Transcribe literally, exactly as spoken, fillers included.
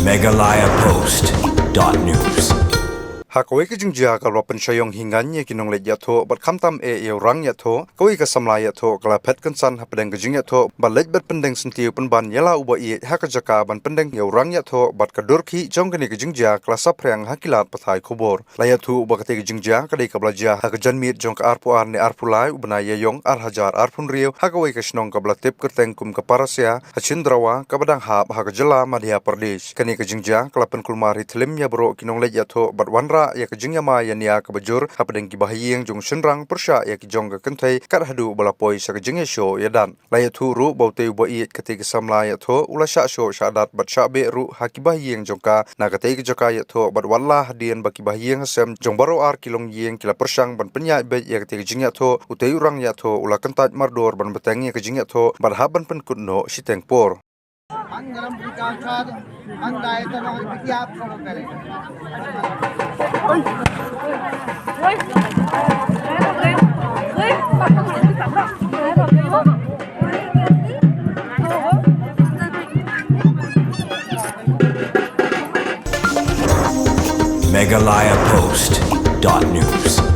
Meghalaya Post dot news. Ha kawei ka jingjia kaba la pynshai ïong hi ngaiñ ïa ki nongleit ïathuh bad khamtam eh ïa u rang ïathuh, kawei ka samla ïathuh ka la phet kynsan hapdeng ka jingïathuh bad leit bad pyndeng syntiew pynban ïa la u ba ïeit ha ka jaka ban pyndeng ïa u rang ïathuh bad ka dur khih jong kane ka jingjia ka la saphriang ha ki lad pathai khubor. La ïathuh ba katei ka jingjia ka dei kaba la jia ha ka janmiet jong ka arphew ar ne arphew lai u bnai Ïaïong ar hajar arphew hynriew ha kawei ka shnong kaba la tip kyrteng kum ka Parasia ha Chhindrawa kaba dang hap ha ka jylla Madhya Pradesh. Kane ka jingjia ka la pynkulmar hi thlim ïa baroh ki nongleit ïathuh bad wanrah ïa ka jingïamai ïania kaba jur hapdeng ki bahaïing jong u shynrang pyrshah ïa ki jong ka kynthei kat haduh ba la poi sha ka jingïashoh ïadat. La ïathuh ruh ba utei u ba ïeit katei ka samla ïathuh u la shah shoh shah dat bad shah beh ruh ha ki bahaïing jong ka na katei ka jaka ïathuh bad wat la hadien ba ki bahaïing hasem jong baroh ar ki longïing ki la pyrshang ban pynïaid beit ïa katei ka jingïathuh, utei u rang ïathuh u la kyntait mardor ban bteng ïa ka jingïathuh bad hap ban pynkut noh shiteng por. Meghalaya Post dot news.